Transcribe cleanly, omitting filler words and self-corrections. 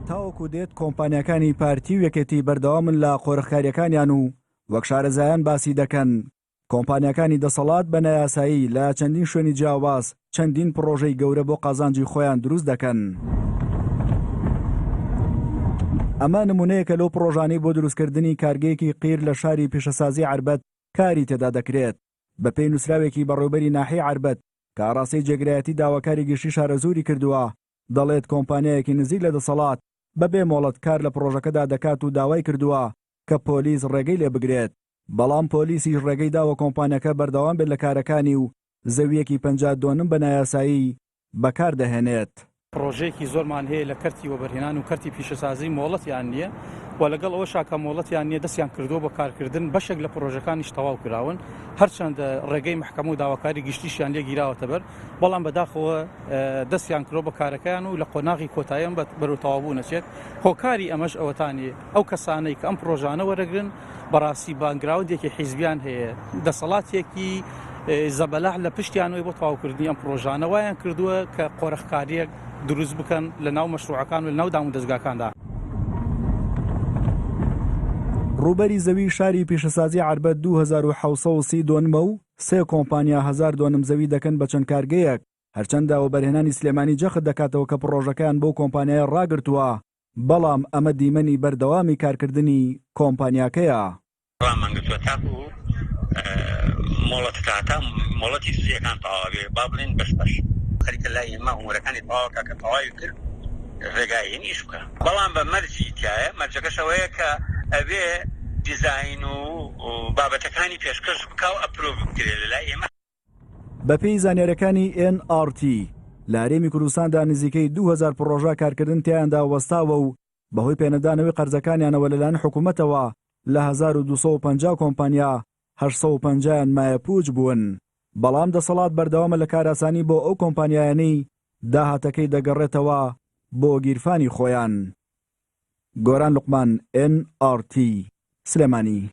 تاوەکو دێت کۆمپانیاکانی پارتی و یەکێتی بەردەوامن لە قۆرخکارییەکانیان و وەک شارەزایان باسی دەکەن، کۆمپانیاکانی دەسەڵات بە نایاسایی لە چەندین شوێنی جیاواز چەندین پڕۆژەی گەورە بۆ قازانجی خۆیان دروست دەکەن. ئەمە نمونەیەکە لەو پڕۆژانەی بۆ دروستکردنی کارگەیەکی قیر لە شاری پیشەسازی عەربەت کاری تێدا دەکرێت. بەپێی نوسراوێکی بەڕێوبەری ناحیەی عەربەت کە ئاڕاستەی جێگرایەتی داواکاری گشتی شارەزووری کردووە، دەڵێت کۆمپانیایەکی نزیک لە دەسەڵات بەبێ مۆڵەت کار لە پڕۆژەکەدا دەکات و داوای کردووە کە پۆلیس ڕێگەی لێ بگرێت، بەڵام پۆلیسیش ڕێگەی داوە کۆمپانیاکە بەردەوام بێت لە کارەکانی و زەوییەکی 50 دۆنم بە نایاسایی بەکار دەهێنێت. پڕۆژەیەکی زۆرمان هەیە لە کەرتی وەبەرهێنان و کەرتی پیشەسازی مۆڵەتیان نییە و لەگەڵ ئەوەشا کە مۆڵەتیان نییە دەستیان کردووە بە کارکردن، بەشێک لە پڕۆژەکانیش تەواو کراون، هەرچەندە ڕێگەی مەحکەمە و داواکاری گشتیشیان لێ گیراوەتە بەر، بەڵام بەداخەوە دەستیان کردووە بە کارەکەیان و لە قۆناغی کۆتاییان بەرەو تەواوبوون ئەچێت. هۆکاری ئەمەش ئەوەتانی ئەو کەسانەی کە ئەم پڕۆژانە وەرەگرن بەڕاستی بانگراوندێکی حیزبیان هەیە، دەسەڵاتێکی زەبەلاح لە پشتیانەوەی بۆ تەواوکردنی ئەم پڕۆژانە وایان کردووە کە قۆرخکارییەک دروست بکەن لە ناو مەشروعەکان و لە ناو دامودەزگاکاندا. ڕووبەری زەوی شاری پیشەسازی عەربەت 2730 دۆنمە و سێ کۆمپانیا هەزار دۆنم زەوی دەکەن بە چەند کارگەیەک، هەرچەندە وەبەرهێنانی سلێمانی جەخت دەکاتەوە کە پڕۆژەکەیان بەو کۆمپانیایە ڕاگرتووە، بەڵام ئەمە دیمەنی بەردەوامی کارکردنی کۆمپانیاکەیە. ڕامان گرتووە تاکو مۆڵەتەکە هەتا مۆڵەتی سیەکان تەواو بێ با بڵێین بەش بەش خەریکە لای ئێمە ئومورەکانی تەواو کە کە تەواوی کرد ڕێگای هێن ئیش بکە بەڵام بە مەرجی تایە مەرجەکەش ئەوەیە کە ئەبێ دیزاین و بابەتەکانی پێشکەش بکا و approve بکرێ لە لای ئێمە. بەپێی زانیارییەکانی ئێن ئاڕ تی، لە هەرێمی کوردستاندا نزیکەی 2000 پڕۆژە کارکردن تیایاندا وەستاوە و بەهۆی پێنەدانەوەی قەرزەکانیانەوە لەلایەن حکومەتەوە لە 1250 کۆمپانیا 850 یان مایەپووچ بوون، بەڵام دەسەڵات بەردەوامە لە کارئاسانی بۆ ئەو کۆمپانیایانەی داهاتەکەی دەگەڕێتەوە بۆ گیرفانی خۆیان. گۆران لوقمان، ئێن ئاڕ تی، سلێمانی.